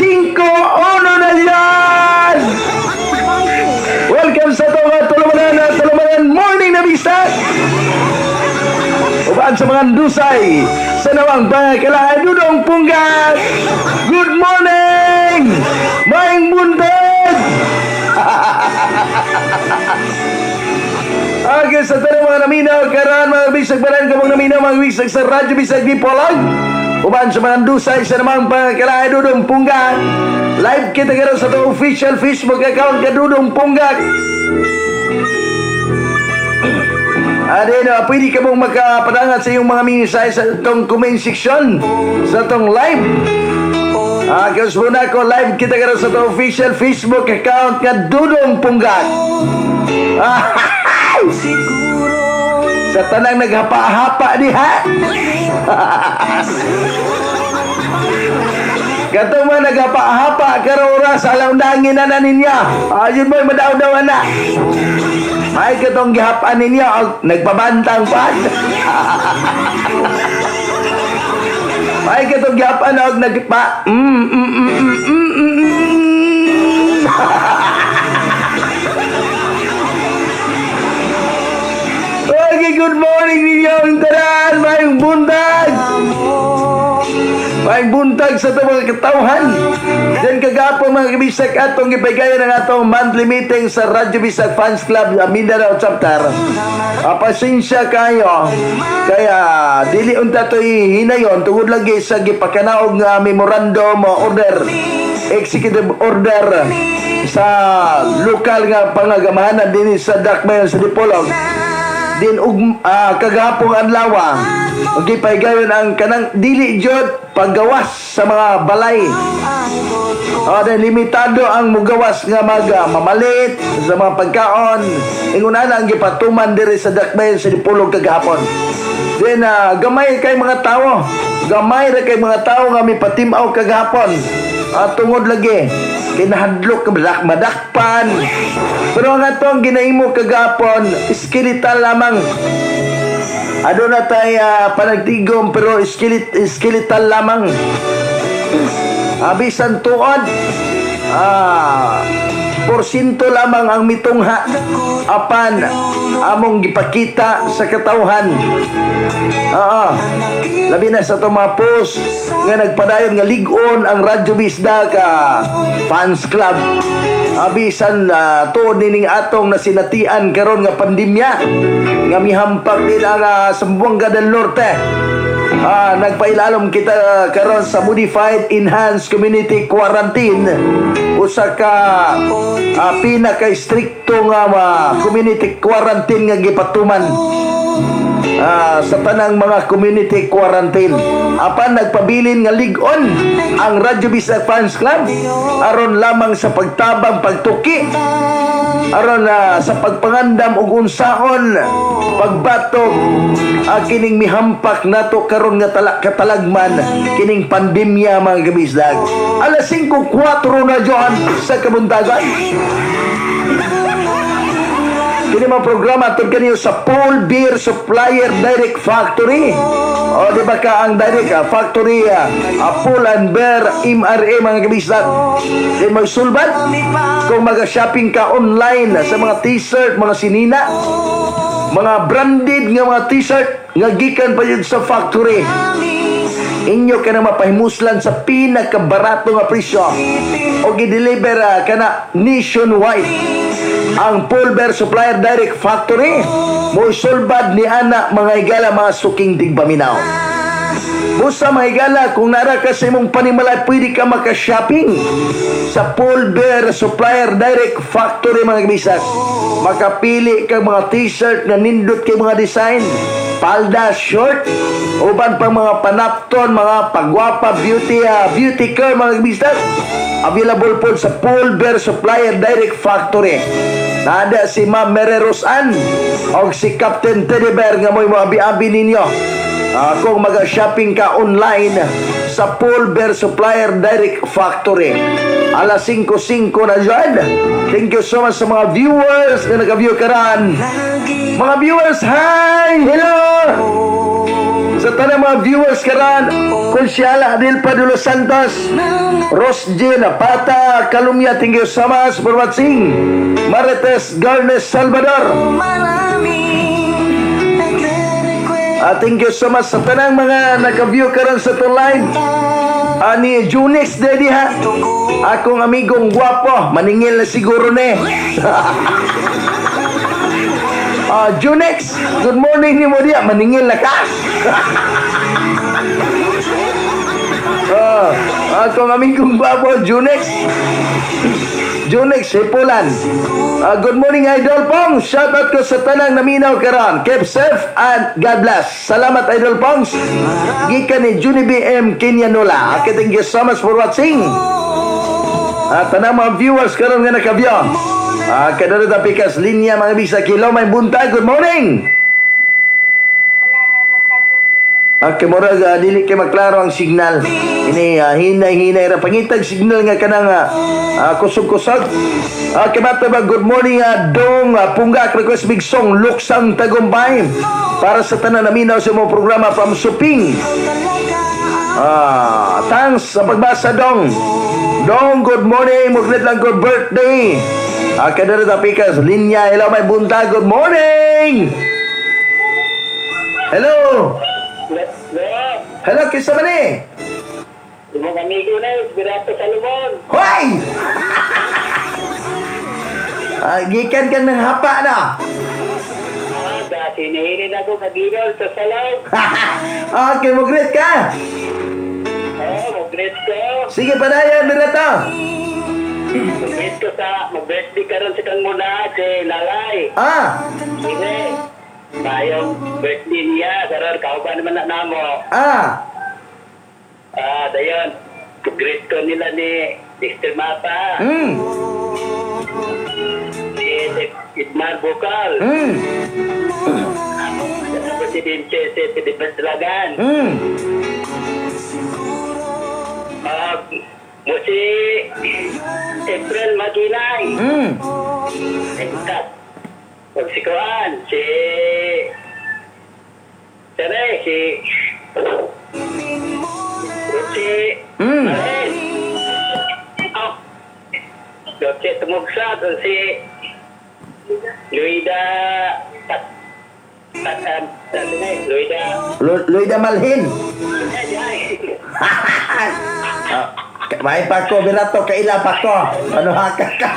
5-1 na yan! Welcome sa itong tulumanan na tulumanan morning na bisag! Uban sa mga dusay sa nawang pangakailangan, Dudong Punggat! Good morning! Maayong buntag! Okay, sa tanang mga naminaw, karan mga bisag baran kamong naminaw, mga bisag sa Radyo Bisag Dipolog. Uban sa mga dusay sa namang pangakailangan, Dudong Punggat. Live kita karon sa itong official Facebook account ka Dudong Punggat. Ade na, pwede ka mong makapadangat sa iyong mga mensahe sa itong comment section sa itong live. Ah, kasi muna ko live kita karon sa itong official Facebook account nga Dudong Punggat. Ah, sa tanang naghapa-hapa diha. Katong mga naghapa-hapa karon oras alam dangin na na ninyo. Ayun mo madaw-daw na. May katong gihapan ninyo og nagpabantang pa. May katong gihapan og nagpa Okay, good morning ninyong tanan. Maayong buntag. Maayong buntag sa itong mga katawhan. Diyan kagapon, mga kabisag, atong gipaygayon ang atong monthly meeting sa Radyo Bisag Fans Club Mindanao Chapter. Pasensya kayo. Kaya dili unta to'y hinayon tungod lagi sa gipakanaog nga memorandum order, executive order sa lokal nga pangagamahanan dinhi sa Dakbayan sa Dipolog din ug kagahapong adlaw ug gipaygayon ang kanang dili jud paggawas sa mga balay. Oh, then limitado ang mugawas nga mag mamalit sa mga pagkaon. Ingon ana ang gipatuman diri sa Dakbayan sa Dipolog kagahapon. Then gamay kay mga tawo. Gamay ra kay mga tawo nga mipatim-aw kagahapon. Tungod lagi kinahadlok ka madakpan. Pero ang atong ginahimo kagahapon, skeletal lamang. Aduna tay panagtigom pero skeletal lamang. Bisan tuod, porsinto lamang ang mitungha apan among gipakita sa katawhan. Oo. Labi na sa itong mga post nga nagpadayon nga lig-on ang Radyo Bisdak Fans Club. Bisan tuod nining atong nasinatian karon nga pandemya nga mihampak din ang Zamboanga del Norte. Nagpailalom kita karon sa Modified Enhanced Community Quarantine, usa ka pinaka-strikto nga community quarantine nga gipatuman sa tanang mga community quarantine. Apan nagpabilin nga lig-on ang Radyo Bisdak Fans Club aron lamang sa pagtabang, pagtuki aron sa pagpangandam ug unsaon pagbatok kining mihampak nato karon nga katalagman kining pandemya, mga kabisdag. Alas 5:04 na Johan sa kabuntagan. Kini mga programa atod kaniyo sa Paul Beer Supplier Direct Factory. O di ba ka ang direct factory Paul and Bear MRA, mga kabisdak. Di magsulbad kung maga-shopping ka online sa mga t-shirt, mga sinina, mga branded nga mga t-shirt nga gikan pa yun sa factory. Inyo ka na mapahimuslan sa pinakabarato nga presyo o gi-deliver kana nationwide. Ang Pulver Supplier Direct Factory mo sulbad ni ana, mga higala, mga suking tigpaminaw. Busa, mga higala, kung nara ka sa imong panimalay, pwede ka maka-shopping sa Pulver Supplier Direct Factory, mga kabisdak. Makapili ka mga t-shirt na nindot kay mga design, palda, short, uban pang mga panapton, mga pagwapa, beauty care, mga kabisdak. Available po sa Pulver Supplier Direct Factory. Nada si Ma'am Mary Rosan o si Captain Teddy Bear nga mo'y abi-abi ninyo. Kung mag-shopping ka online sa Pulver Supplier Direct Factory. Alas 5:05 na dyan. Thank you so much sa mga viewers na nag-view karan. Mga viewers, hi! Hello! Sa tanang mga viewers karon, Konsyala Adil Padulo Santos, Ros Jean Pata Kalumya, thank you so much for watching. Marites Garnes Salvador. Thank you so much sa tanang mga naka-view karon sa atong live. Ani Junix de diha. Akong amigong gwapo, maningil na siguro ni. Junix, good morning nimo diha, maningil na ka. Akong amigong gwapo, Junix. Junix Hipulan. Good morning, Idol Pong. Shout out ko sa tanang naminaw karon. Keep safe and God bless. Salamat, Idol Pongs. Gikan ni Juni BM Kenyanola. Okay, thank you so much for watching. Tanang mga viewers karon nga nakaview. Kadaro ta pikas linya, mga bisa kilo may buntag. Good morning. Okay, murag dili kay maklaro ang signal. Ini hinay-hinay ra, pangitag signal nga kanang kusog-kusog. Okay, bato ba, good morning, Dong Punggak, request big song Luksang Tagumpay para sa tanan naminaw sa imong programa from Suping. Thanks sa pagbasa, Dong. Dong, good morning. Muglit lang, good birthday. Kadaro ta pikas linya. Hello, may buntag. Good morning. Hello. Hello, kinsa man eh? Imong amigo na, Birato Salomon. Hoy! Gikan ka ng hapa na. Da, sinihinin ako kagigol sa salaw. Okay, mo-greet ka. Oo, mag-greet ko. Sige, padayon, Birato. Mag-greet ko sa, mag-birthday karon sa kang muna, si Lalay. Sige. Tayong birthday niya, karon kauban naman na namo. Dayon. Mag-greet ko nila ni Dexter Mata, si Idmar Bukal, sa Presidente si Fidel Dragan. Mo si April Maginay. Kat. Pag si Kuan, si Tere, si Roche Marin. Oh. Roche Tumugsat, si Luida Tat Tat ano na eh, Luida. Luida Malhin. Ay, ay. May pa ko, Birato, kaila pa ko. Ano haka ka?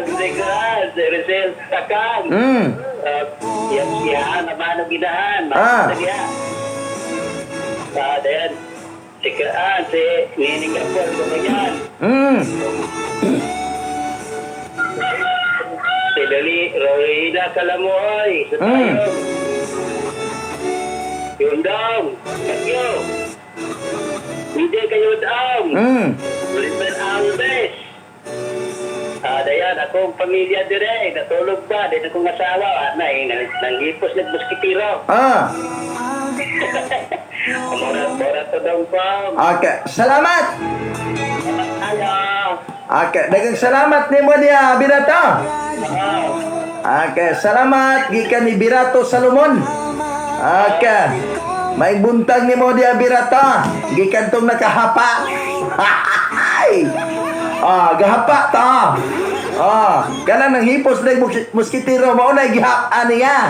Si Kuan, si Rizal Takan. Yan siya, naman ang ginahan. Then, si Kaan, si Nining Kapor, kumayan. Si Lali, Rowena Kalamoy, sa tayo. Yundong, Kagyo. Hindi kayo dam. Oliver Alves. Dayan, akong pamilya dire, natulog ba, din akong asawa, na, eh, nanghipos nagmuskitiro. Mura, mura to daw pa. Okay, salamat. Hello. Okay, daghang salamat nimo niya, Birato. Okay, salamat gikan ni Birato Salomon. Okay. May buntag nimo diya, Birato. Gikan tong nakahapa. Gahapa ta. Kanang nang hipos na muskitiro mao na gihap niya.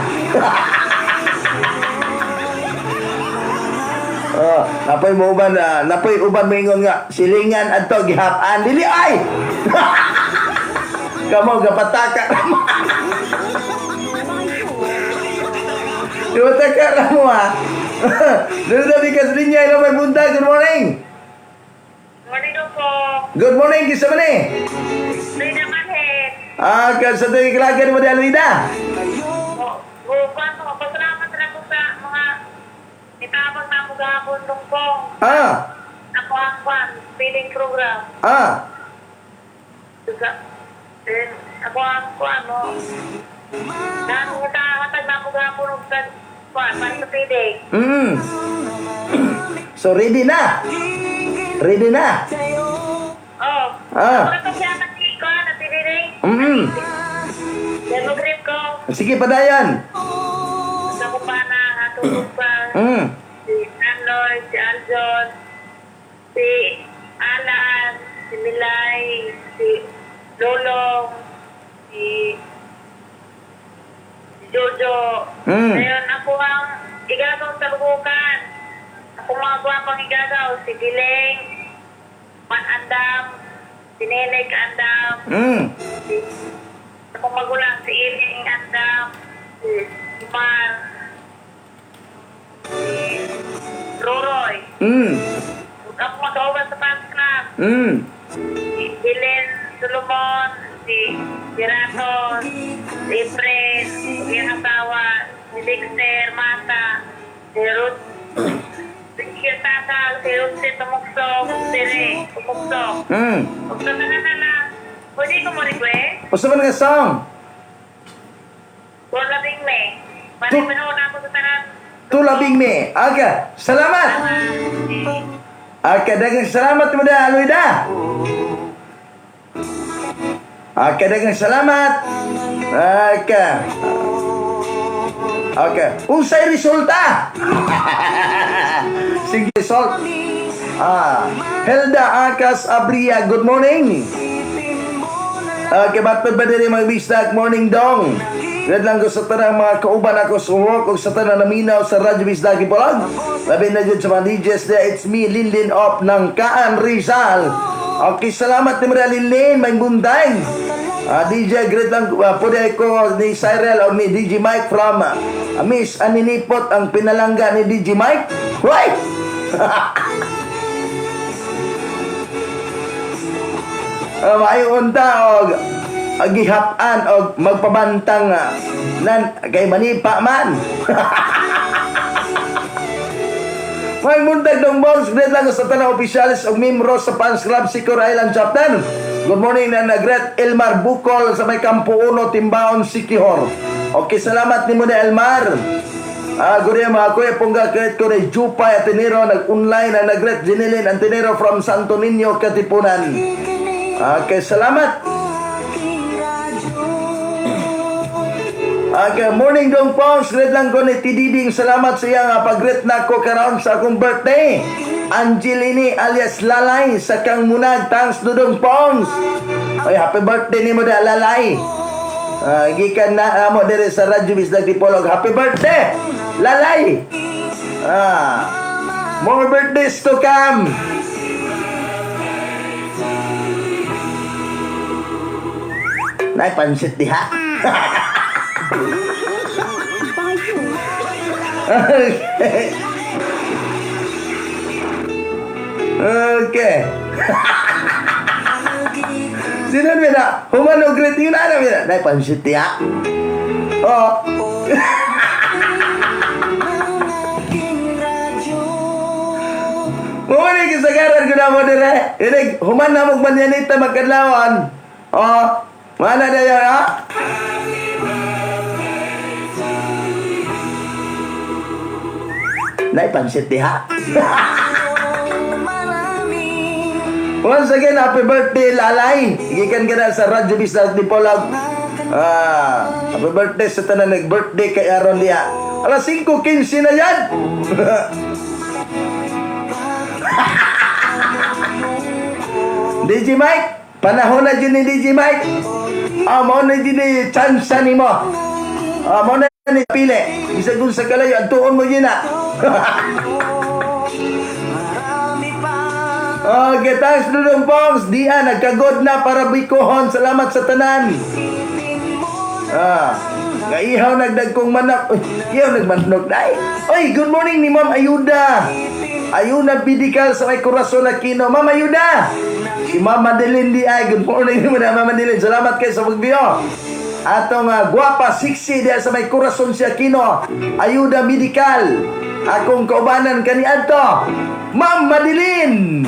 Oh, napoy mo uban, napoy uban moingon nga silingan adto gihap-an dili ay. Kamo gapataka ra mo. Gapataka ra mo ha. Dito na bikas linya, hello, may buntag, good morning. Morning po. Good morning, kinsa man eh? Luida Manhet. Sa tuwing kalagan mo di Alida. O, o, pasalamat na ko sa mga itabang na mo gahapon tungkong. Ako ang kwan, feeding program. Then, ako ang kwan, no. Nakahatag na mo gahapon og kwan, para sa feeding. So ready na. Ready na. Oh. Ako na siya ko, na feeding. Then, mag-grip ko. Sige, padayon. Sa ko pa na. Lupa, si Anoy, si Aljon, si Alan, si Milay, si Lolong, si Jojo. Ngayon, ako ang igagaw sa Lubukan. Ako mga gwapang igagaw, si Giling, Man Andam, si Nenek Andam, si akong magulang, si Iling Andam, si Mar, si Roroy. Ako magkauban sa fans club. Si Helen Solomon, si Gerato, si Efren, si iyang asawa, si Dexter Mata, si Ruth, si Kirtaka, si Ruth si Tumuksok, si Ray, Tumuksok. Ug sa tanan na lang, pwede ko mo request? Usa man nga song? Tulabing me. Pwede panahon ako sa tanan. Tulabing me. Okay, salamat. Okay, daghang salamat mo da, Aloyda. Okay, daghang salamat. Okay. Okay. Unsay resulta? Sige, result. Ah, Helda Akas Abria, good morning. Okay, batpad ba diri mga bisdak, morning dong. Red lang ko sa tanang mga kauban ako sa work ug sa tanang naminaw sa Radyo Bisdak Dipolog. Labi na jud sa mga DJs there, it's me, Linlin Op ng Kaan Rizal. Okay, salamat ni Maria Linlin, may bundang. Ah, DJ, great lang pwede ko ni Cyril o ni DJ Mike from Miss Aninipot ang pinalangga ni DJ Mike. Right! Maayo unta og gihap-an og magpabantang nan kay manipa man. May muntag dong boss, great lang sa tanang opisyalis og membro sa fans club Siquijor Island Chapter. Good morning na nagret Elmar Bukol sa may Kampo Uno, Timbaon, Siquijor. Okay, salamat nimo na Elmar. Ah, good day mga kuya, pungga credit ko ni Jupay Atenero, nag-online na nagret Jinilin Antinero from Santo Niño, Katipunan. Okay, salamat. Okay, morning dong Pons. Great lang ko ni Tididing. Salamat sa iyang pag-greet na ko karon sa akong birthday. Angelini alias Lalay sa kang munag. Thanks Dudong Pons. Ay, happy birthday nimo da Lalay. Gikan na amo dire sa Radyo Bisdag Dipolog. Happy birthday, Lalay. More birthdays to come. Nay pansit diha. Okay. Okay. Sino ba na? Humano greeting na na na. Nay pansit diha. Oh. Mo ni kisagaran ko na mo dire. Inig human na mo manyanita magkadlawon. Oh. Mana na yan, ha? Nay pansit diha. Once again, happy birthday, Lalay. Gikan ka na sa Radyo Bisdak Dipolog. Happy birthday sa tanan nag-birthday kay Aaron diha. Alas 5:15 na yan. DJ Mike, panahon na dyan ni DJ Mike. Mo na dyan ni chance ni mo. Mo na ni pili. Bisag kung sa kalayo, antuon mo dyan na. Okay, thanks Dudong Pongs. Dian, nagkagod na para bikuhon. Salamat sa tanan. Kaihaw nagdagkong manok. Uy, ihaw nagmanok dai. Oy, good morning ni Ma'am Ayuda. Ayuda Bidikal sa may Corazon Aquino. Ma'am Ayuda. Si Ma'am Madeline di ay. Good morning ni Ma'am Madeline. Salamat kayo sa pagbiyo. Atong guwapa sexy diya sa may Corazon si Aquino. Ayuda Medical. Akong kaubanan kani adto. Ma'am Madeline.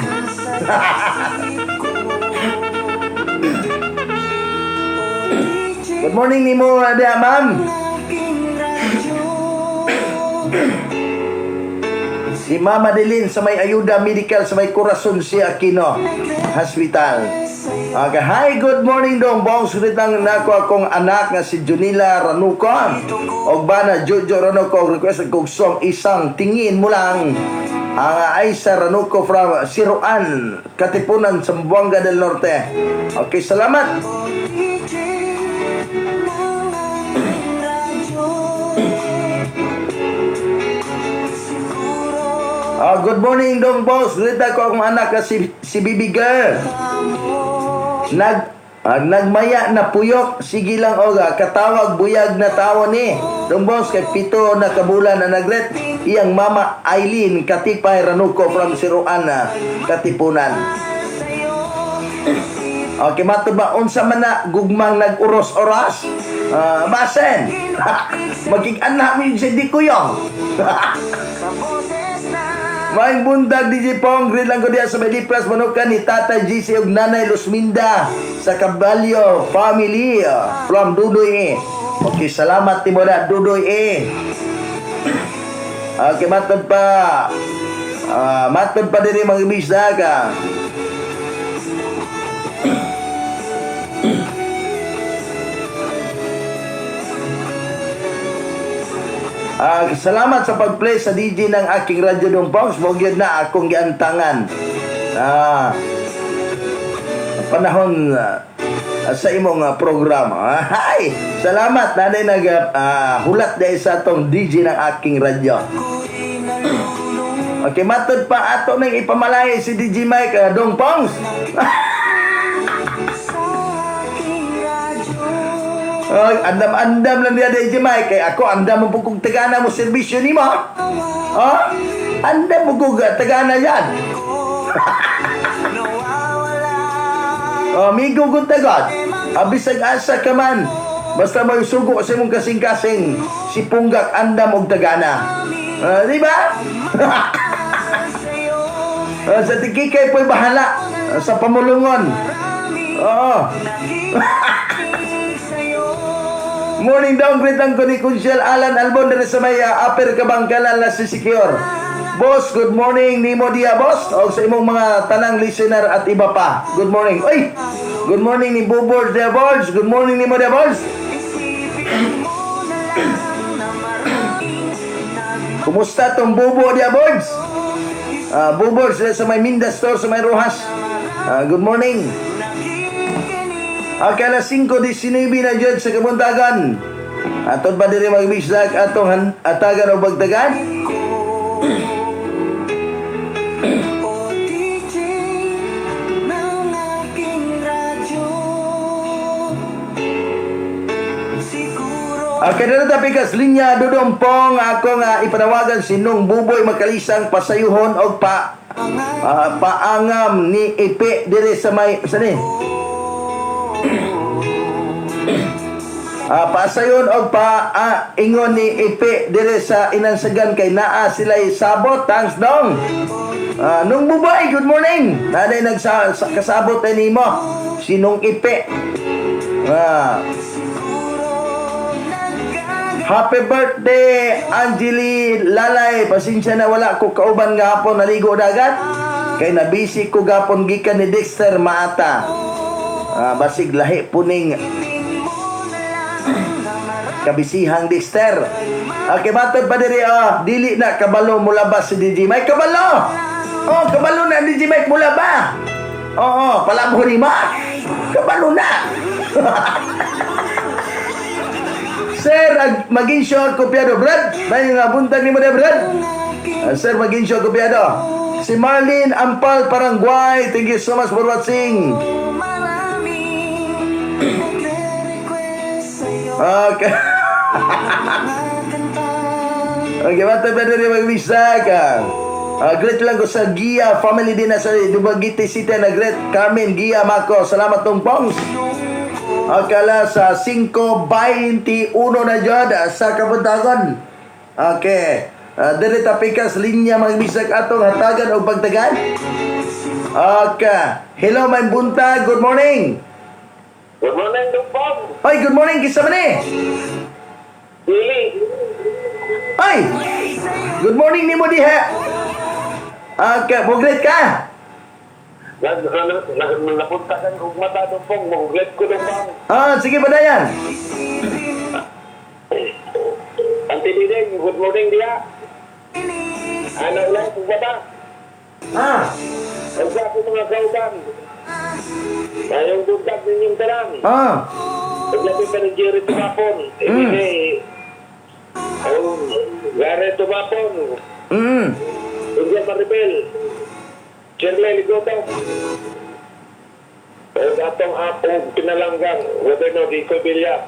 Good morning nimo diya, ma'am. Si Mama Delin sa may ayuda medical sa may Corazon C. Aquino Hospital. Okay, hi, good morning, Dong Bong. Sulit lang nako akong anak nga si Junila Ranuco. Og bana Jojo Ranuco, request kog song "Isang Tingin Mo Lang". Ang Aisa Ranuco from Siroan, Katipunan, Zamboanga del Norte. Okay, salamat. DJ ng aking radyo. Siguro Ah, good morning, Dong Boss. Greet ako akong anak na si Bibi Girl. Nagmaya na puyok, sige lang oga, katawag buyag na tawo ni. Dong Boss, kay 7 na kabulan na nagret, iyang mama Eileen Katipay Ranuco from Siroana, Katipunan. Okay, mato ba unsa man na gugmang nag-uros-oras? Ah, basen. Magkig-anak mo yun sa di kuyong. Sa boses na Maayong buntag, DJ Pong, greet lang ko diya sa Medi Plus Manukan ni Tata GC ug Nanay Luzminda sa Caballo family from Dudoy E. Okay, salamat nimo na, Dudoy E. Okay, matod pa. Matod pa diri, mga bisdak ka. Salamat sa pag-play sa DJ ng aking radyo, Dong Pongs. Mao gyud na akong giantangan. Panahon sa imong programa. Hi! Salamat nanay nag hulat dahil sa atong DJ ng aking radyo. Okay, matod pa ato nang ipamalay si DJ Mike, Dong Pongs. Sa aking radyo. Ay, andam-andam lang niya DJ Mike. Kay ako, andam mo po kung tagana mo serbisyo nimo. Oh? Andam mo kung tagana yan. Nawawala. Oh, migo gud tagad. Abisag asa ka man. Basta may sugo sa imong kasing-kasing, si Punggak andam og tagana. Di ba? Sa'yo. Sa tikikay po'y bahala. Sa pamulungon. Oo. Nakikinig sa'yo. Morning daw, greet lang ko ni Kunsyal Alan Albon diri sa may Upper Kabangkalan la si Secure. Boss, good morning nimo diya, boss, o sa imong mga tanang listener at iba pa. Good morning. Oy, good morning ni Bubor diya, boss. Good morning nimo diya, boss. Isipin mo na lang na maraming Kumusta tong Bubo diya, boss? Bubor sila sa may Minda Store sa may Rojas. Good morning. Nakikinig. Okay, alas 5:19 na dyan sa kabuntagan. Atod ba diri magbisdak atong atagan o bagtagan? O DJ ng aking radyo. Siguro Okay, dito tapikas linya, Dudong Pong, ako nga ipanawagan si Nung Buboy Makalisang pasayuhon og paangam ni Ipe dire sa may sa ni. Pasayon og pa ingon ni Ipe dire sa Inansagan kay naa sila'y sabot. Thanks, dong. Nung Buboy, good morning. Nanay nagsa sa, kasabot ay nimo si Nung Ipe. Happy birthday, Angeli Lalay. Pasensya na wala ko kauban gahapon naligo dagat. Kay nabisi ko gapon gikan ni Dexter Maata. Basig lahi puning kabisihang Dexter. Okay, matod pa diri dili na kabalo mulabas si DJ Mike. Kabalo! Oh, kabalo na DJ Mike mula ba? Oo, palabo ni Ma. Kabalo na. Sir, maging sure kopyado, Brad. May nga buntag ni mo na, Brad. Sir, maging sure kopyado. Si Marlene Ampal Paranguay, thank you so much for watching. Maraming nagre-request sa'yo. Okay. Mga kanta. Okay, matod pa diri magbisag. Greet lang ko sa Gia family din na sa Dumaguete City na greet Carmen Gia Mako. Salamat, Tong Pongs. Akala sa 5:21 na jud sa kabuntagon. Okay. Diri tapikas linya, mga bisag, atong hatagan og pagtagan. Okay. Hello, may buntag. Good morning. Good morning, Dong. Ay, good morning. Kisa man eh. Dili. Ay! Good morning nimo diha. Okay, muglit ka. Napunta kang mata Dongpong, muglit ko Dongpong. Ah, sige pa yan. Auntie Diding, good morning diya. Ano lang, kung ba? Ah, Ang sa ako mga kauban. Mayong buntag ninyong tanan. Paglabi pa ni Jerry Tumapon. Ibigay. Oh, Gary Tumapon. India Maribel. Shirley Ligoto. O atong apo pinalanggang Gobernador Rico Villa.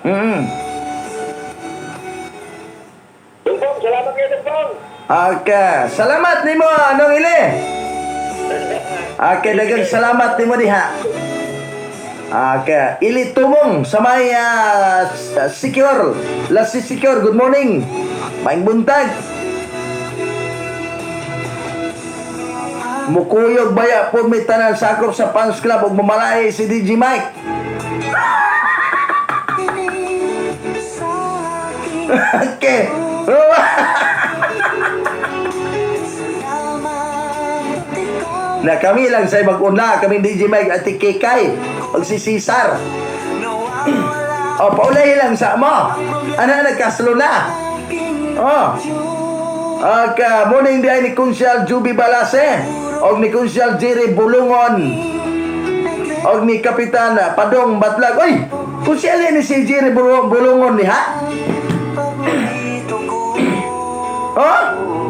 Dungpong, salamat kayo, Dungpong. Okay, salamat nimo anong ili. Okay, daghang salamat nimo diha. Okay, ili tumong sa may secure, la si secure. Good morning. Maayong buntag. Mukuyog baya po may tanan sakop sa fans club ug mamalay si DJ Mike. Okay. Na kami lang sa mag-una, kami DJ Mike at Kikay, pag si Cesar. O, paulahi lang sa mo. Ano, nagkaslo na. Oh. Okay, morning di ay ni Kunsyal Juby Balase og ni Kunsyal Jerry Bulungon og ni Kapitan Padong Batlag. Oy, kunsyal ni si Jerry Bulungon ni ha? Oh,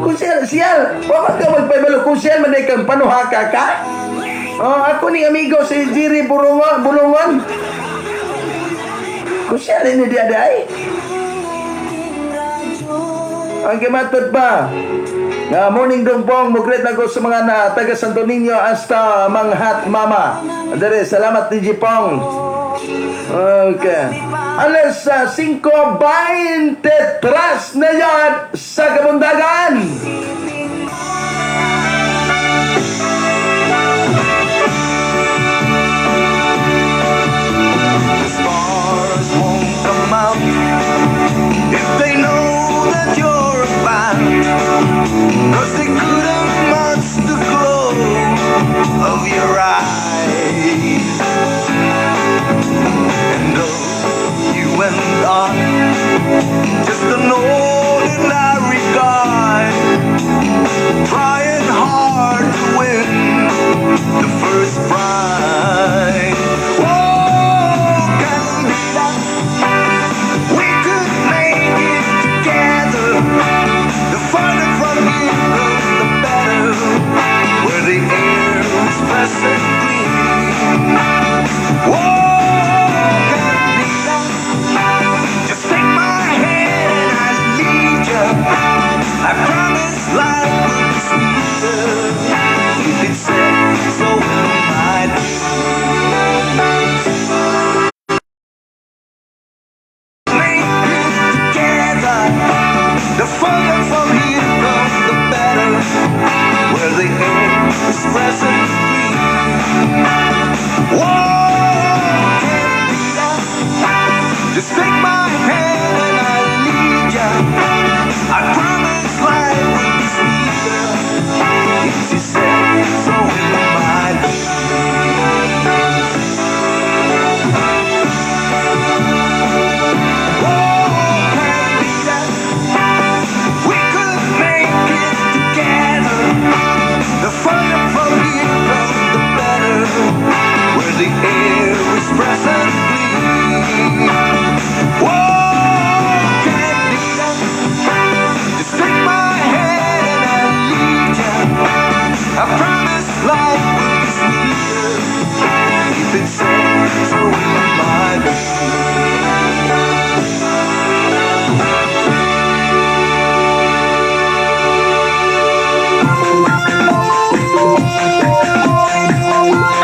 kunsyal siyal. Wa man ka magpaibalo kunsyal man kang panuhaka ka. Oh, ako ni amigo si Jerry Bulungon, Bulungon. Kunsyal ni di ay. Ang gimatod pa. Nga morning Dongpong, mugret na ko sa mga na taga Santo Niño hasta Manghat Mama. Dere, salamat DJ Pong. Okay. Alas sa 5:23 na yan sa Kabundagan. The stars won't come out if they know that you're a fan. 'Cause they couldn't match the glow of your eyes. And though you went on, just an ordinary guy, trying hard to win the first prize. Whoa, Candida, we could make it together. The further from here, the better. Where the air is fresh and clean. Whoa, Candida, just take my hand and I'll lead you. I promise life will be sweeter if it's said so in my dreams. Make it together. The further from here come the better. Where the air is fresh and clean. Whoa, Candida, just take my hand and I'll lead ya. I promise life will be sweeter if she said so in my dreams. Whoa, Candida, we could make it together. The further from here come the better. Where the air is fresh and clean. Whoa, Candida, just take my hand and I'll lead ya. I promise life will be sweeter if it's said so in my dreams.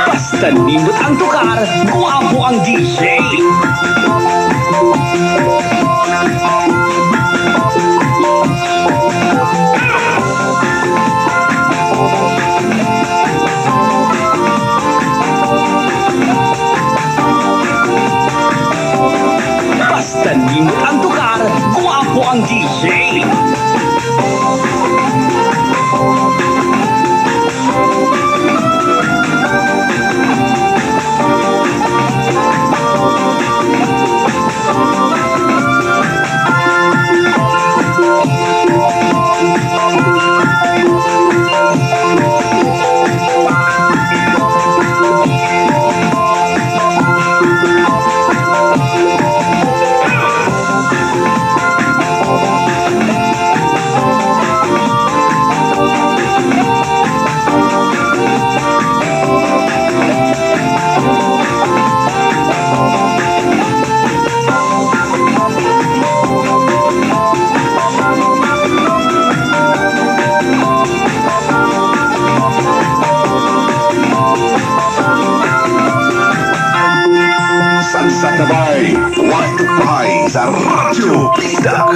Basta nindot ang tukar, guwapo ang DJ. Basta nindot ang tukar, guwapo ang DJ. Salsa Tabay, 1 to 5 sa Radyo Bisdak.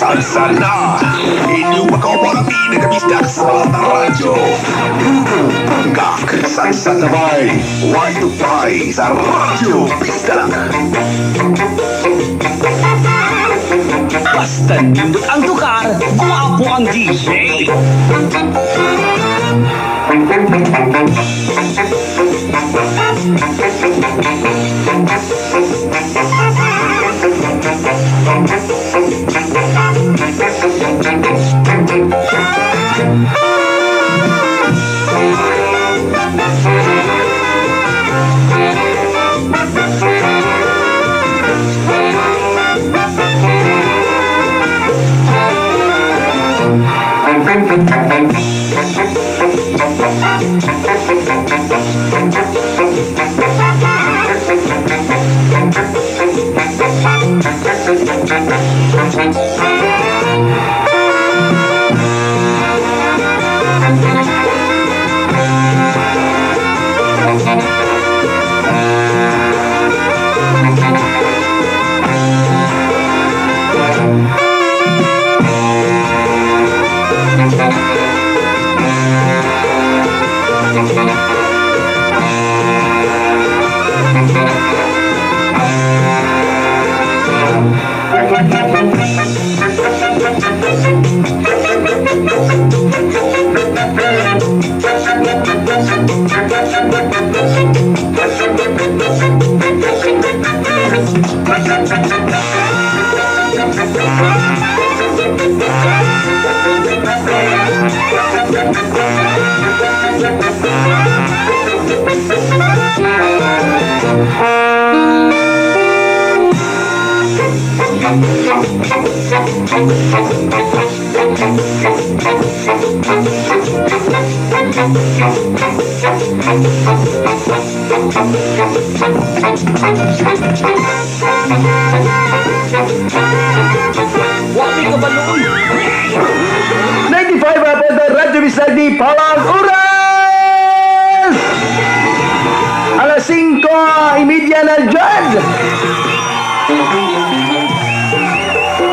Salsa na! Inyong makauparami nagabisdak sa mga radyo. Punggak, Salsa Tabay, 1 to 5 sa Radyo Bisdak. Basta nindot ang tukar, guwapo ang DJ. Wa mi kabalo, uy. 95 up the Radyo Bisdak di Palang Oras! Alas 5:30 na dyan!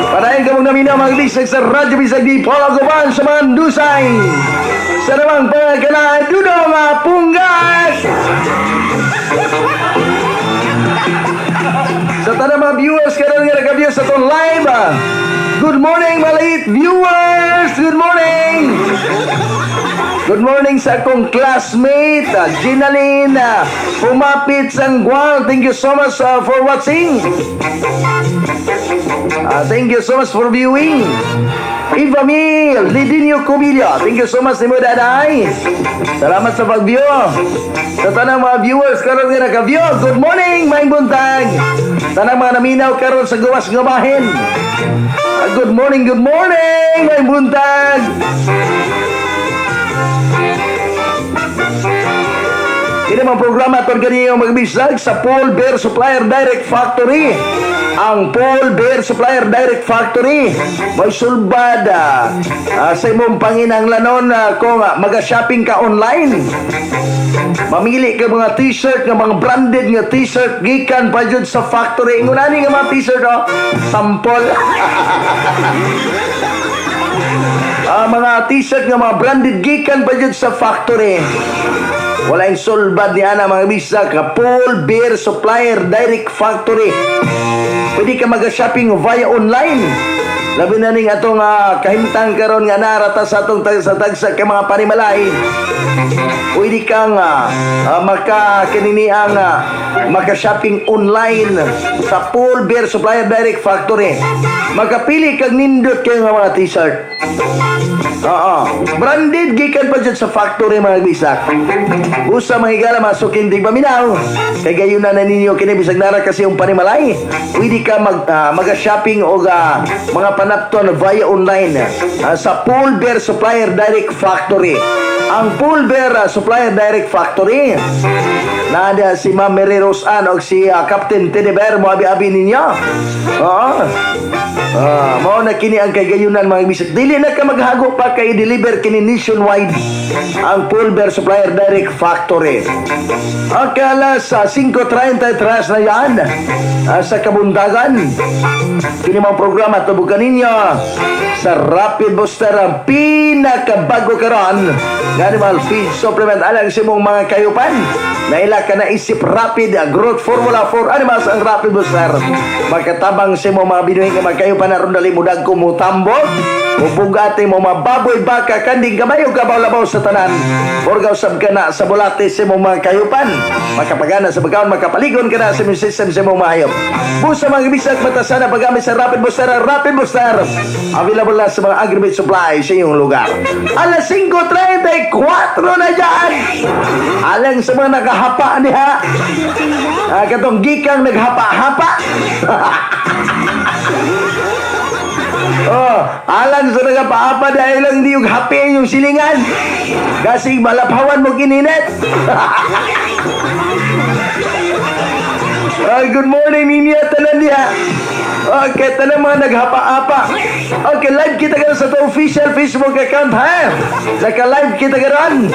Padayon kamong naminaw, mga bisag, sa Radyo Bisdak di Palaguban sa mga dusay. Sa namang pagkala, dudo mga punggas! Sa tanang mga viewers karon nga nag-view sa atong live, ah. Good morning, maliit viewers! Good morning! Good morning sa akong classmate, Ginaline Pumapit Sanggual. Thank you so much for watching. Thank you so much for viewing. Eva Mil, Lidinho Cumilla. Thank you so much nimo, daday. Salamat sa pag-view. Sa tanang mga viewers karon nga naka-view, good morning, maayong buntag. Tanang mga naminaw karon sa gawas nga bahin. Good morning, good morning, maayong buntag. Kini mga programa aton kaniyo, magbisag, sa Paul Bear Supplier Direct Factory. Ang Paul Bear Supplier Direct Factory may sulbad sa imong panginahanglanon kung maga-shopping ka online. Mamili ka mga t-shirt nga mga branded nga t-shirt gikan pa jud sa factory. Ingon ani nga mga t-shirt, oh. Sample. Mga t-shirt nga mga branded gikan pa jud sa factory. Wala yung sulbad ni ana, mga bisag, ka Paul Bear Supplier Direct Factory. Pwede ka mag-shopping via online. Labi na ning atong kahimtang karon nga narata sa atong sa tagsa kay mga panimalay. Pwede kang maka kinini ang maka-shopping online sa Paul Beer Supplier Direct Factory. Makapili kag nindot kayo nga mga t-shirt. Oo. Branded gikan pa dyan sa factory, mga bisak. Usa, mga higala, masukin ting paminaw. Kay gayon na ninyo kini bisag nara kasi yung panimalay. Pwede ka mag-shopping o mga panapton via online sa Paul Bear Supplier Direct Factory. Ang Paul Bear Supplier Direct Factory. Nada si Ma'am Mary Rose Ann o si Captain Teddy Bear mo abi-abi ninyo. Oo. Mao na kini ang kagayunan, mga bisik. Dili na ka maghago pa kay deliver kini nationwide ang Pulver Supplier Direct Factory. Ang alas sa 5:33 na yan sa kabuntagan. Kini mga programa tubukan ninyo sa Rapid Booster, ang pinakabago karon nga animal feed supplement alang sa imong mga kayupan. Naila ka na isip Rapid Growth Formula for Animals ang Rapid Booster. Makatabang sa imong mga binuhi nga mga kayupan aron dali mo dagko, mo tambok, mubugate mo mababoy, baka, kanding, kabayo, kabaw-labaw sa tanan. Orgaw sab ka na sa bulate sa imong mga kayupan. Makapagana sa pagkaon, makapaligon ka na sa immune system sa imong mga hayop. Busa, mga bisag, batasan na paggamit sa Rapid Booster, ang Rapid Booster. Available na sa mga agri supply sa iyong lugar. Alas 5:34 na dyan! Alang sa mga nakahapa niya. Katong gikang naghapa-hapa. Oh, alang sa nagapaapa dahil lang di yung happy yung silingan. Kasi malaphawan mo kininit. Ay, good morning ninyo tanan diha. Okay, tanan mga naghapa-apa. Okay, live kita karon sa to official Facebook account, ha? Naka-live kita karon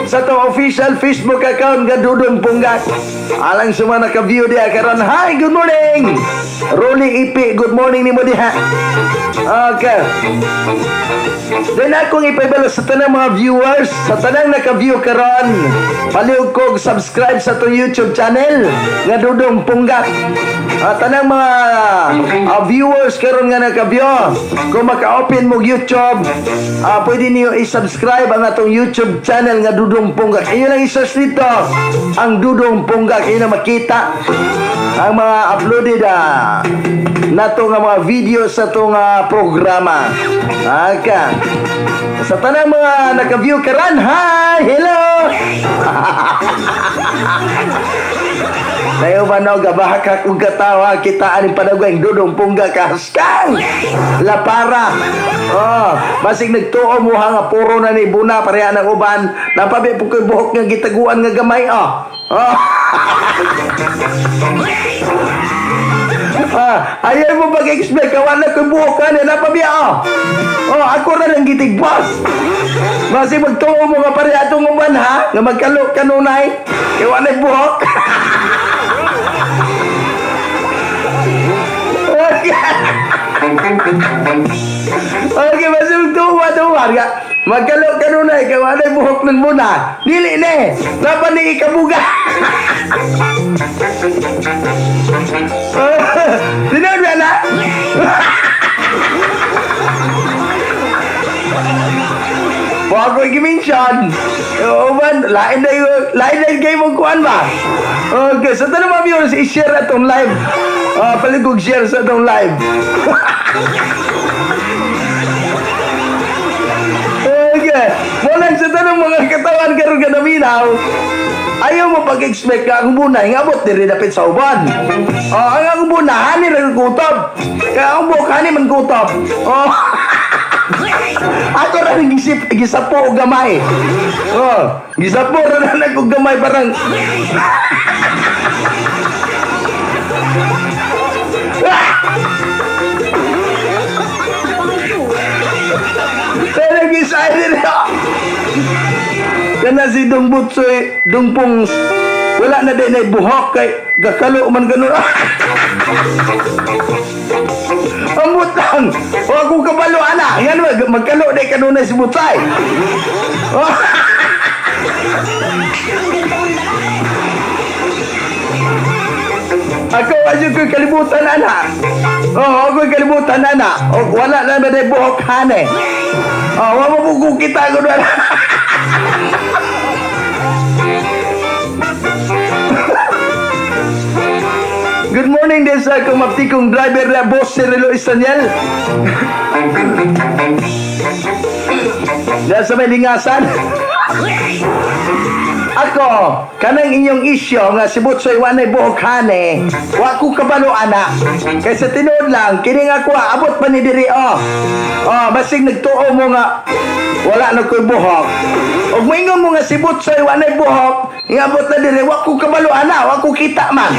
sa to official Facebook account nga Dudong Punggak. Alang sa mga naka-view diha karon. Hi, good morning. Rolly Ipi, good morning nimo diha. Okay. Then akong ipaibalo sa tanang mga viewers, sa tanang naka-view karon, palihog kog subscribe sa atong YouTube channel nga Dudong Punggak. Tanang mga viewers karon nga naka-view, kung maka-open mo YouTube, pwede niyo i-subscribe ang atong YouTube channel nga Dudong Punggak. Inyo lang i-search dito ang Dudong Punggak, inyo na makita ang mga uploaded nato nga mga video sa atong programa. Aka. Sa tanang mga naka-view karon, hi! Hello! Layo ba no, gabahak kong katawa, kita aning panagweng Dudong Punggak kahaskang! Lapara! Oh, basig nagtuo mo ha nga puro na ni Buna pareha ng uban, napabi po ko'y buhok nga gitaguan nga gamay, oh. Oh. Ayaw mo mag-expect, kawan na ko'y buhok ka niya, napabiya, oh. Oh, ako na lang gitigpas. Masig magtuo mo nga pareha atong uban, ha? Nga magkalo kanunay, iwan na buhok. Okay, masig magtuo, tuwa. Nga, magkalo kanunay, kawan na buhok ng muna. Dili ni, dapat ni ikabuga. Tinawag na na? Wa ko i-mention. Oo man, lain na yung, lain na yung game kuan ba? Okay, sa tanong mga viewers, i-share atong live. Paligog share sa atong live. Okay, wala sa tanong mga katawan karon ka naminaw. Ayaw mo pag-expect ka ang bunay, nga abot diri dapit sa uban. Oh, ang akong buna, hani ra kutob. Kaya ang buhok, hani man kutob. Oh. Ako ra ning gisapo og gamay. Oh, gisapo ra na og gamay parang Pero gisay nila. Kana si Dong Butsoy, Dong Pong, wala na din ay buhok kay gakalo man ganun. Ang butang, o akong kabalo ana, yan magkalo di kanunay si Butsoy. Oh. Ako adyo ko'y kalibutan ana. Oh, ako'y kalibutan. kalibutan ana og wala na man buhok hane. Ah, wa mo ko kita ko na. Good morning din sa akong maptikong driver na boss si Relo Istaniel. Diyan sa may lingasan. Ako, kanang inyong isyo nga si Butsoy wanay buhok hane, wa ko kabalo ana. Kaysa tinuod lang, kini nga ako abot pa ni diri oh. Oh, basig nagtuo mo nga wala na ko'y buhok. Og moingon mo nga si Butsoy wanay buhok, ingabot na diri wa ko kabalo ana, wa ko kita man.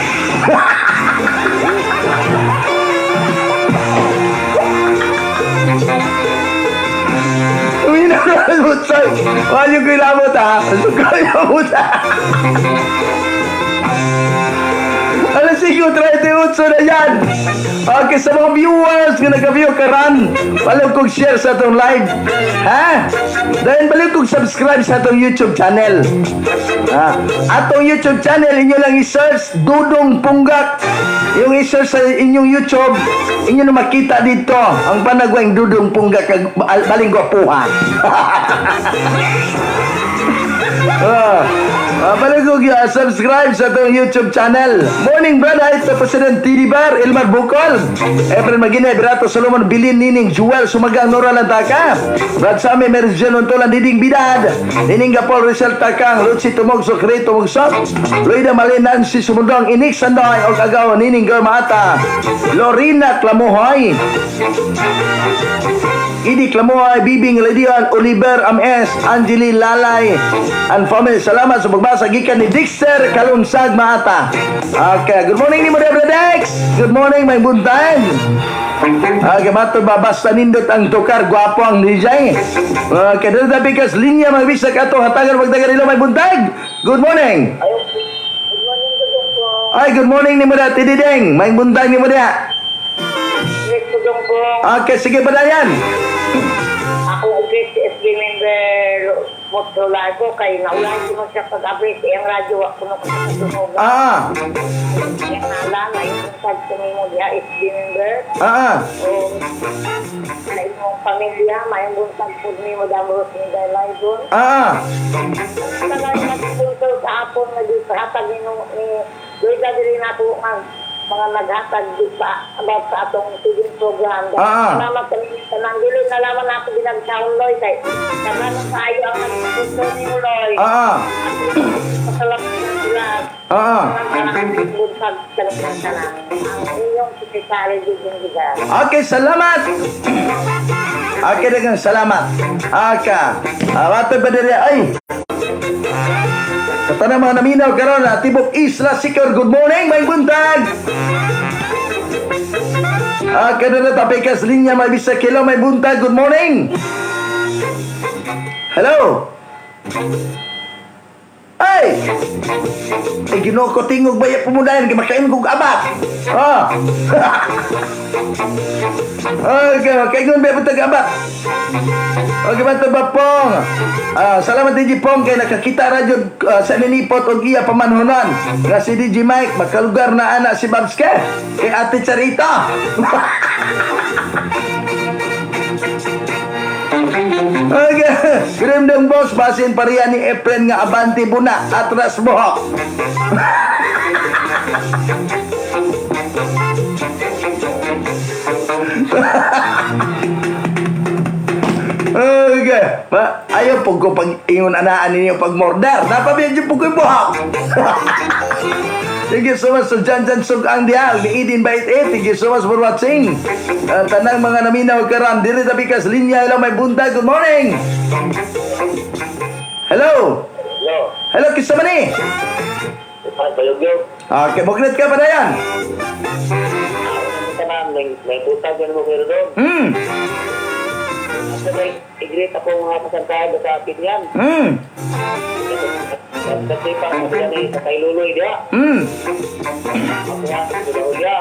Uy na Butsoy. Wa yung ko'y lamot ha. Ko'y lamot ha. Alas 5:38 na yan. Okay, sa mga viewers nga nag-view karan, balik kong share sa atong live. Ha? Dahil balik kong subscribe sa atong YouTube channel. Ha? Atong YouTube channel, inyo lang i-search Dudong Punggak. Yung i-search sa inyong YouTube, inyo na makita dito ang panagwang Dudong Punggak kag baling gwapuha. Balik ko subscribe sa atong YouTube channel. Morning brother, ito President TD Bar, Elmar Bukol, Efren Maginay, Berato Solomon, Bilin Nining, Jewel Sumagang, Nora Lantaka, Brad Sami, Merjen Ontolan, Diding Bidad, Nining Gapol, Rizal Takang, Lucy Tumog, Sukri Tumugsok, Luida Malin, Nancy Sumundong, Inik Sandoy, Og Agaw, Nining Germaata, Lorena Clamohoy, Idi Clamoy, Bibing Ledion, Oliver Ames, Angeli Lalay, and family. Salamat sa pagbasa gikan ni Dexter Kalunsag Maata. Okay, good morning ni mo Dex. Good morning, may buntag. Okay, matod ba basta nindot ang tukar, gwapo ang DJ. Okay, dito tabi kas linya magbisag ato hatagan magdagan nila may buntag. Good morning. Good morning, Dudong po. Ay, good morning ni mo da, Tidideng. May buntag ni mo da. Yes, Dudong po. Okay, sige padayan. Ako ulit si SB member Motro Largo kay naulan ko man siya pag-abri sa iyang radyo ako nung kasatunog. Ah, Iyang nala na yung tag sa nimo diha SB member. ah, ah. O sa imong pamilya, mayong buntag po nimo damros ni Daylagon. Ah, Tanan nagpunto sa hapon nga di sa hatag ni ni Loida diri nato nga mga naghatag di sa about sa atong feeding program. Salamat sa inyo tanan dili nalaman nato binagsaon Loy kay tanan kaayo ang nagpunto ni Loy. Pasalamat sila. Buntag sa tanan. Ang inyong sekretary Dudong Bigar. Okay, salamat. Okay, daghang salamat. Aka, ato ba diri ay. Sa tanang mga naminaw karon na tibok Isla Sikor, good morning, may buntag. Okay, dito tapikas linya may bisa kilo may buntag, good morning. Hello. Ay! Ay, Ginoo ko tingog ba ya pumudayan kay makain kog abat. Ah. Okay, makaingon ba putag abat. Okay, ba ba pong? Salamat DJ Pong kay nakakita radyo sa ninipot og iya pamanhonan. Nga si DJ Mike makalugar na ana si Babske kay Ate Charita. Okay. Grim dong boss, basin pariya ni Efren nga abanti buna atras buhok. Okay. Ma, ayaw po ko pag ingon anaan ninyo pag morder. Napabiyadyo po ko yung buhok. Thank you so much sa Jan Jan Sugang Dial ni Eden Bait 8. Thank you so much for watching. Tanang mga naminaw karon diri tabi kas linya hello may buntag. Good morning. Hello. Hello. Hello kinsa man ni? Bayog-yog. Okay, buklit ka padayon. Tanan, may butag yan mo kayo doon. Kasi i-greet ako mga kasantahan sa akin yan. Kasi pa, sabi sa kay Luloy diya. Ako nga, sa diya.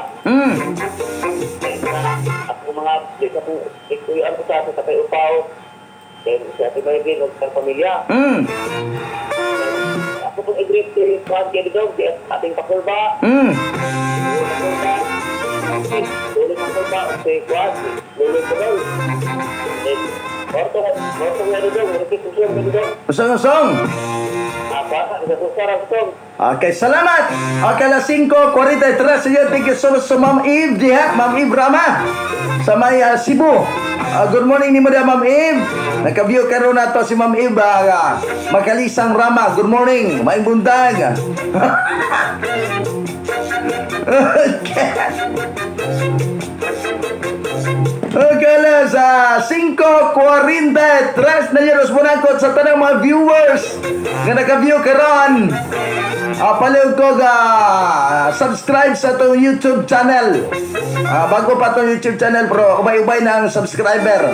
Ako mga, ikuyaan ko sa ako sa kay Upaw. Then sa Ate Marvin, o sa pamilya. Ako pong i-greet si Juan Kedidog, si ating pakulba. Tuloy ko pa si Kwan, Lolo Kabal. Eh, Orto, orto nga dito, orto kusog nga dito. Usong-usong. Ah, basa, sa susara kusog. Okay, salamat. Okay, alas 5:43 sa iyo. Thank you so much sa Ma'am Eve diha, Ma'am Eve Rama sa may Cebu. Good morning nimo diha, Ma'am Eve. Naka-view karon nato si Ma'am Eve Makalisang Rama. Good morning. Maayong buntag. Okay. Okay, alas 5:43 na yun. Munangkot sa tanang mga viewers nga naka-view karon. Palihog ko ga subscribe sa atong YouTube channel. Bago pa atong YouTube channel pero ubay-ubay na ang subscriber.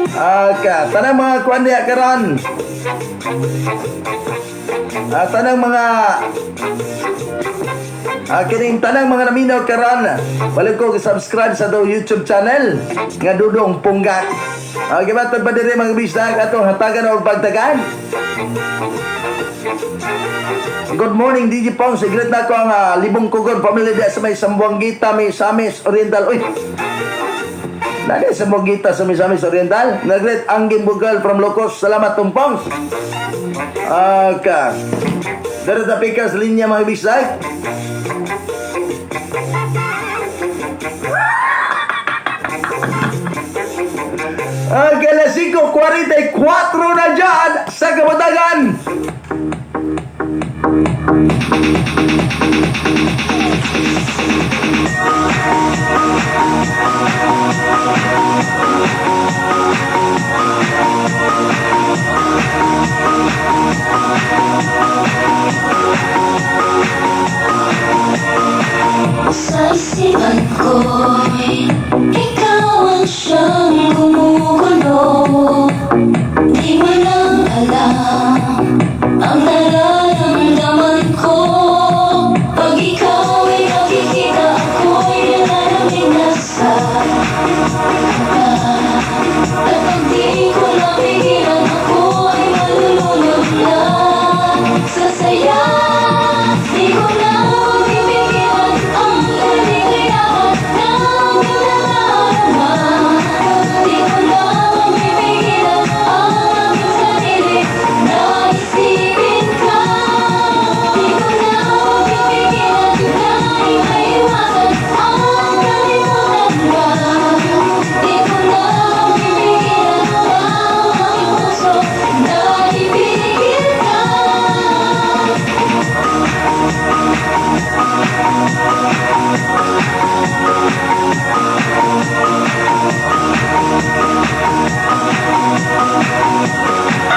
Okay, tanang mga kuan diha karon. Tanang mga kining tanang mga naminaw karon. Palihog ko subscribe sa atong YouTube channel nga Dudong Punggak. Gibatod pa diri, mga bisdak, atong hatagan og pagtagan. Good morning, DJ Pong. Sigret na ko ang Libong Kugon family diya sa may Zamboanguita, may Misamis Oriental. Uy. Nani sa Zamboanguita sa Misamis Oriental? Nagret ang Gimbugal from Locos. Salamat, Tumpong. Okay. Dari tapikas linya, mga bisdak. Okay, alas 5:44 na dyan sa kabatagan. Sa isipan ko'y ikaw ang siyang gumugulo. Di mo lang alam ang nararamdaman ko. Pag ikaw ay nakikita, ako'y nilalamig na sa kaba. At pag di ko napigilan, ako ay malulunod na sa saya. Di ko na mapipigilan ang kaligayahan na aking nadarama. Di ko na mapipigilan ang aking sarili na isipin ka. Di ko na mapipigilan na maiwasan ang kalimutan ka. Di ko na mapipigilan ang aking puso na ibigin ka.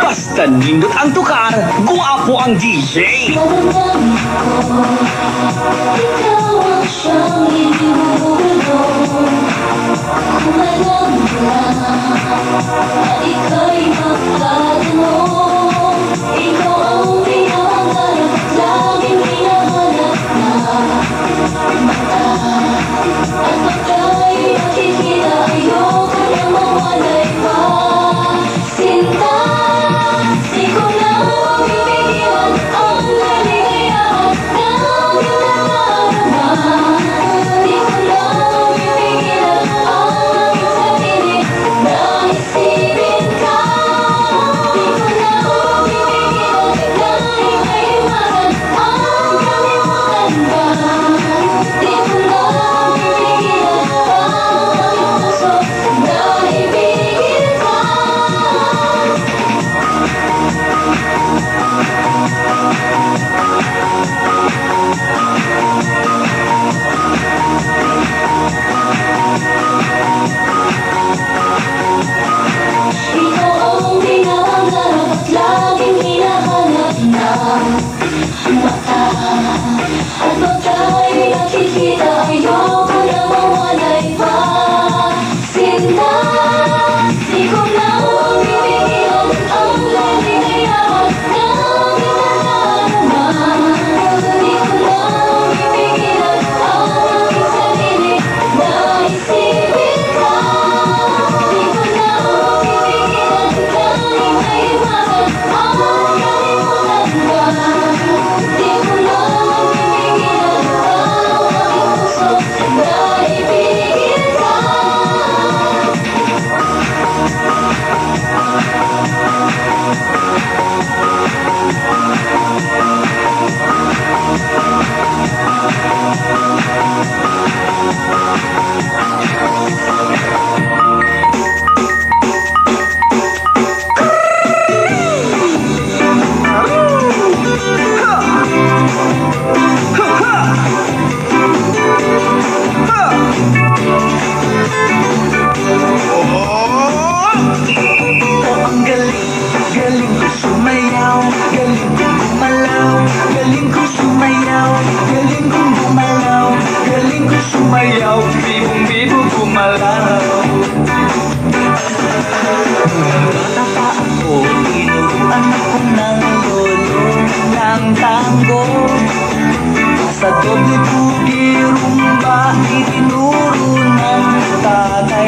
Basta nindot ang tukar, guwapo ang DJ. Damdamin ko, ikaw ang siyang iniuulo. Kung alam mo lang na ika'y magtatanong, ikaw ang pinapangarap, laging hinahanap na mata. At pag tayo'y nakikita, ayoko na mawalay pa. Sinta, di ko na mapipigilan ang kaligayahan na aking nadarama. Di ko na mapipigilan ang aking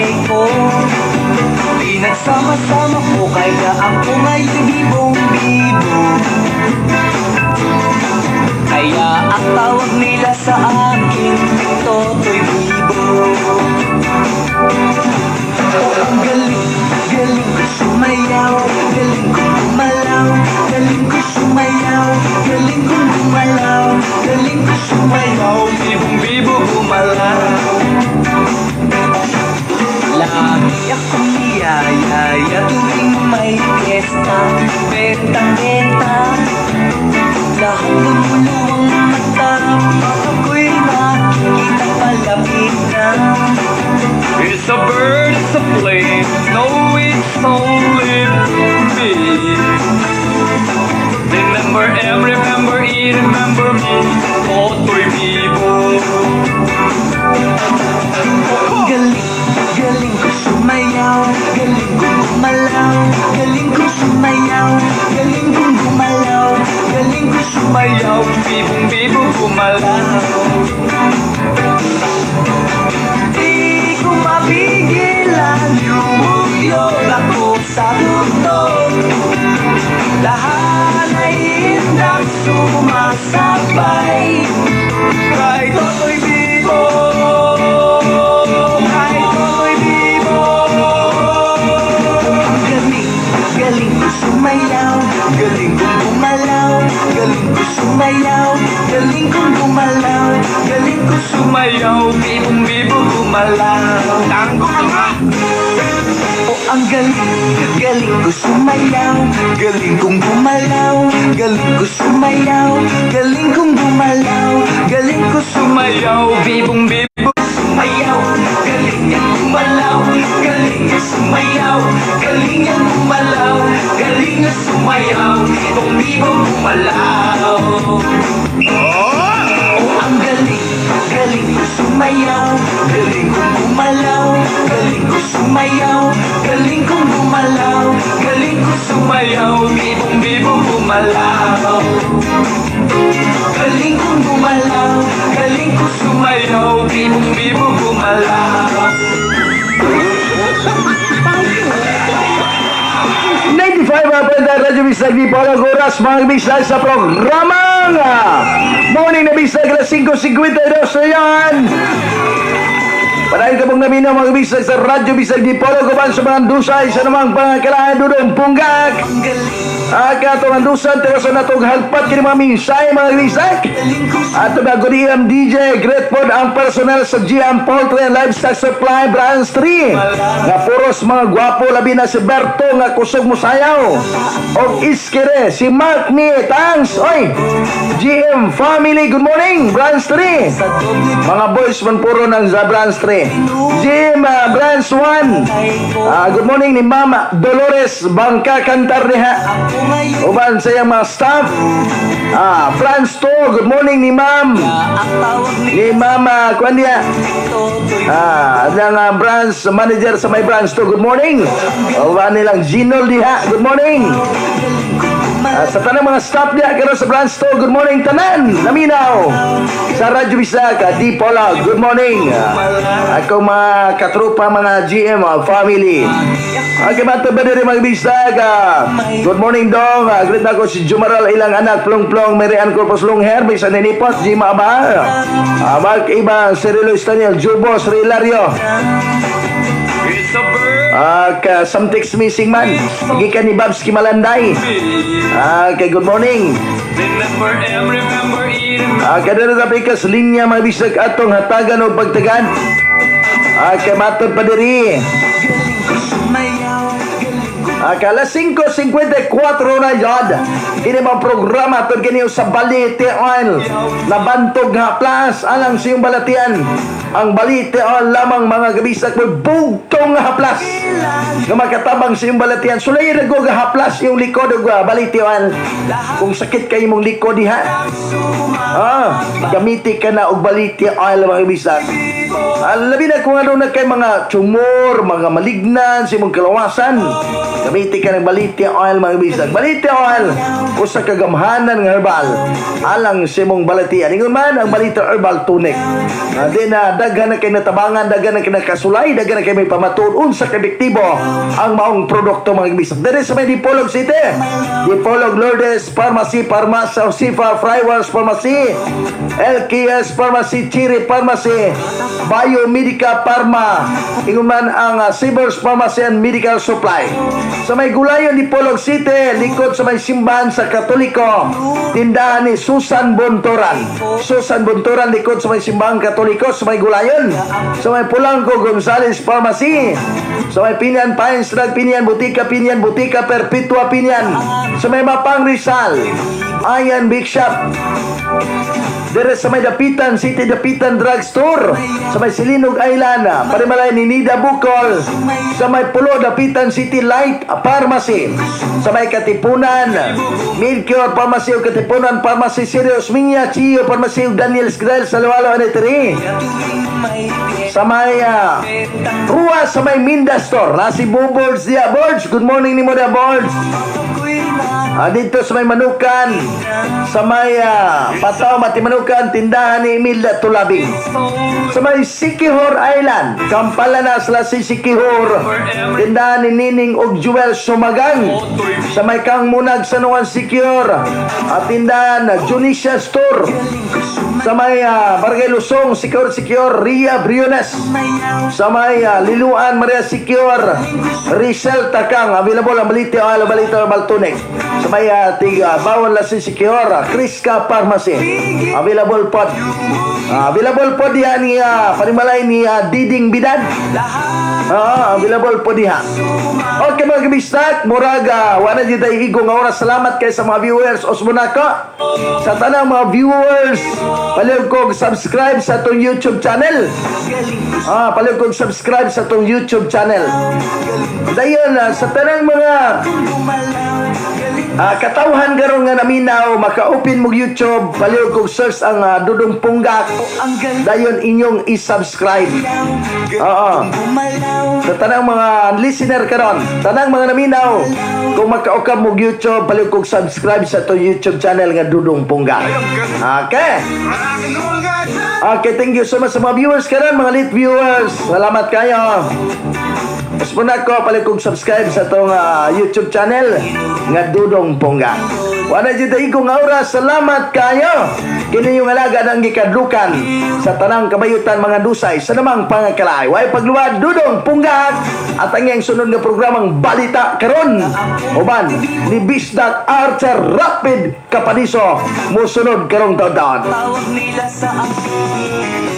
tatay ko. Pinagsama-sama ko, kaya ako ngayon bibong-bibo. Kaya ang tawag nila sa akin, Totoy Bibo. Oh, ang galing, galing ko sumayaw. Galing ko gumalaw. Galing ko sumayaw. Galing ko gumalaw. Galing ko sumayaw. Bibong-bibo gumalaw. Lagi akong niyayaya tuwing may piyesta. Bentang-benta. Lahat lumuluwang mata pag ako'y nakikita palapit na. It's a bird, it's a plane. No, it's only me. Remember M, remember E, remember me. Totoy Bibo. Ang galing, galing ko sumayaw. Galing ko gumalaw. Galing ko sumayaw. Galing kong gumalaw. Galing ko sumayaw. Bibong bibo gumalaw. Di ko mapigilan, yumuyog ako sa tugtog. Lahat ay indak sumasabay. Kahit Totoy Bibo. Kahit Totoy Bibo. Ang galing, galing ko sumayaw. Galing kong gumalaw. Galing ko sumayaw. Galing kong gumalaw. Galing ko Sumayaw. Bibong bibo gumalaw. Tango ka nga! Oh, ang galing, galing ko sumayaw. Galing kong gumalaw. Galing ko sumayaw. Galing kong gumalaw. Galing ko Sumayaw. Bibong bibo. Sumayaw. Galing niyang gumalaw. Galing niya sumayaw. Galing niyang gumalaw. Galing niya sumayaw. Bibong bibo gumalaw. Oh, ang galing, galing ko sumayaw. Galing kong gumalaw. Galing ko sumayaw. Galing kong gumalaw. Galing ko sumayaw. Bibong bibo gumalaw. Galing kong gumalaw. Galing ko Sumayaw. Bibong bibo gumalaw. 95 up and Radyo Bisag di Paolo Oras mga bisag sa programang Morning na Bisag, alas 5:52 na yan. Padayon ka pong naminaw, mga bisag, sa Radyo Bisag di Paolo Guban sa mga dusay sa namang pangakalaan dudong punggak. Aga itong andusan, pero sa natong halpat kini mga minsay, mga bisag. Ato ba, good AM DJ, great pod ang personal sa GM Poultry and Livestock Supply Branch 3. Nga puros mga gwapo, labi na si Berto nga kusog musayaw. Og iskere, si Mark ni Thanks. Oy, GM Family, good morning, Branch 3. Mga boys man puro ng sa Branch 3. GM Branch 1. Good morning ni Mama Dolores Bangka Kantar diha. Uban sa iyang mga staff. Branch 2, good morning ni Ma'am. Ni Mama kuan diha. Ang branch manager sa may branch 2, good morning. Uban nilang Ginol diha, good morning. Sa tanang mga staff diha karon sa branch 2, good morning tanan. Naminaw. Sa Radyo Bisaka, Di Pola, good morning. Ako mga katropa, mga GM family. Okay, bato ba diri mga bisag? Good morning dong. Greet ako si Jumaral ilang anak Plong Plong Mary Ann Corpus Longher bisan ninipot Jima Aba. Mark Iba Cirilo Staniel Jubo Srilario. It's a bird. Ka something's missing man. Gikan ni Babs Kimalanday. Okay, good morning. Remember M, remember E, remember Kadara na pikas linya mga bisag atong hatagan o pagtagan. Kay matod pa diri. Alas 5:54 na yun. Kini mga programa atong kini sa Balite Oil. Nabantog nga plus alang siyong balatian. Ang Balite Oil lamang mga gabisak mo bugtong nga haplas. Nga makatabang sa iyong balatian. Sulay ra ko nga haplas yung likod og Balite Oil. Kung sakit kay imong likod diha. Gamiti ka na og Balite Oil mga gabisak. Labi na kung ano na kay mga tumor, mga malignan sa imong kalawasan. Gamiti ka ng Balite Oil mga bisag. Balite Oil. Usa ka gamhanan nga herbal alang sa imong balatian. Ingon man ang Balita Herbal Tonic. Di na daghan na kay natabangan, daghan na kay nakasulay, daghan na kay may pamatuod unsa ka epektibo ang maong produkto, mga kabisdak. Diri sa may Dipolog City, Dipolog Lourdes Pharmacy, Pharmacy Sifa Frywars Pharmacy, LKS Pharmacy, Chiri Pharmacy, Biomedica Pharma, ingon man ang Cibers Pharmacy and Medical Supply. Sa may Gulayon, Dipolog City, likod sa may simbahan sa Katoliko, tindahan ni Susan Bontoran. Susan Bontoran, likod sa may simbahan Katoliko, sa may Gulayon. Sa may Pulangko, Gonzales Pharmacy. Sa may Pinian Pines Drug, Pinian Butika, Pinian Butika, Perpetua Pinian. Sa may Mapang Rizal, Ayan Big Shop. Dire sa may Dapitan City, Dapitan Drugstore. Sa may Silinog Island, Parimalay ni Nida Bukol. Sa may Pulo, Dapitan City Light Pharmacy. Sa may Katipunan, Milcure Pharmacy o Katipunan Pharmacy, Sirius Minya, Chio Pharmacy o Daniel Sgrel sa Luwalo, Anetri. Sa may Rua, sa may Minda Store, na si Bobords dia. Bords, good morning nimo dia, Bords. Dito sa may Manukan, sa may Pataw, Matimanukan, tindahan ni Emilda Tulabing. Sa may Siquijor Island, Kampala na sila si Siquijor, tindahan ni Nining og Jewel Sumagang. Sa may Kang Munag San Juan Siquijor, at tindahan Junisia Store. Sa may Barangay Lusong, Siquijor, Siquijor, Ria Briones. Sa may Liluan, Maria Siquijor, Rizal Takang, available ang Balita o Balita Herbal Tonic. Sa may tiga, Bawon Lasin Siquijor, Criska Pharmacy, available pod. Available po diha ni panimalay ni Diding Bidad. Available po diha. Okay, mga kabistak, murag wala jud tay igo nga oras. Salamat kay sa mga viewers Osmonako. Sa tanang mga viewers, palihog kog subscribe sa atong YouTube channel. Palihog kog subscribe sa atong YouTube channel. Dayon sa tanang mga katawhan karon nga naminaw, maka-open mo YouTube, palihog kog search ang Dudong Punggak. Dayon inyong i-subscribe. Oo. Sa tanang mga listener karon, tanang mga naminaw, kung makaukab mo YouTube, palihog kog subscribe sa atong YouTube channel nga Dudong Punggak. Okay. Okay, thank you so much sa mga viewers karon, mga late viewers. Salamat kayo. Mas muna ko, palihog kog subscribe sa atong YouTube channel nga Dudong Pongga. Wala jud ko nga oras. Salamat kayo. Kini yung alaga ng gikadlukan sa tanang kabayutan, mga dusay sa namang pangakalay. Way pagluwad, Dudong Pungga, at ang iyang sunod nga programang Balita Karon. Uban ni Bisdak Archer Rapid Kapadiso musunod karong taon. Tawag nila sa akin.